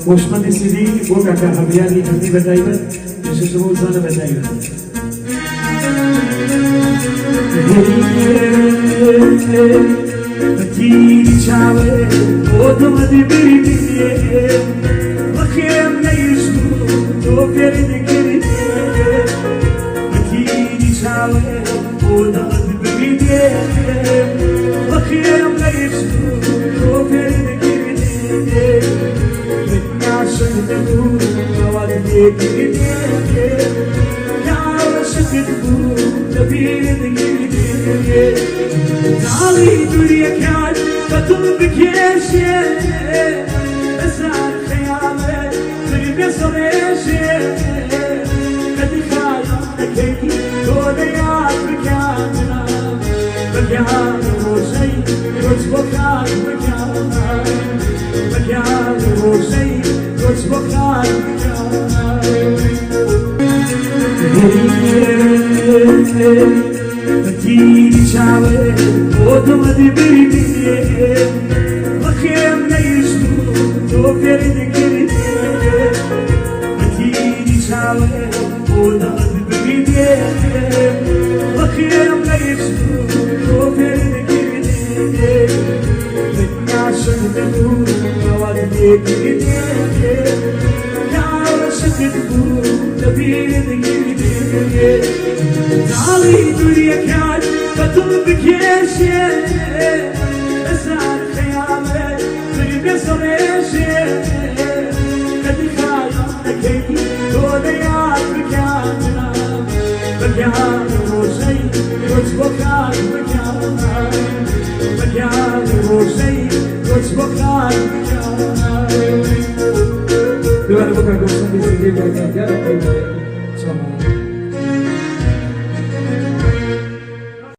هۆشمەندی سیدی بۆ کاکە هەڤیاری هەردی بەتایبەت پێشکەشە بۆ زانە بەتایبەت. بەتیری چاوێ بۆ دڵت بردیێ ڕخێم نەیشت و تۆ فێری دەکردێ بەتیری چاوێ بۆ دڵت بردیێ ڕخێم نەیشت و تۆ فێری دەکردێ من عاشق دەبوو ئەوەت لێکردێ عاشقت بوو لەبیرت کردێ تاڵی دووریەکان بە دڵ بکێشێ بەسەر خەیاڵێ فرمێسڕێژێ قەدی خایەڵ دەکەی تۆ لە یاد بکە بەگیان ڕۆژەی کۆچ بۆ خاک بکە بەگیان ڕۆژەی کۆچ بۆ خاک بکە. بەتیری چاوێ بۆ دڵت بردیێ ڕخێم نەیشت و تۆ فێری دەکردێ بەتیری چاوێ بۆ دڵت بردیێ ڕخێم نەیشت و تۆ فێری دەکردێ من عاشق دەبوو ئەوەت لێکردێ عاشقت بوو لەبیرت کردێ تاڵی دووریەکان بە دڵ بکێشێ بەسەر خەیاڵێ فرمێسڕێژێ قەدی خایەڵ دەکەی تۆ لە یاد بکە بەگیان ڕۆژەی کۆچ بۆ خاک بکە بەگیان ڕۆژەی کۆچ بۆ خاک بکە. دووبارە بۆ کاک هۆشمەندی سیدی کاک هەڤیار.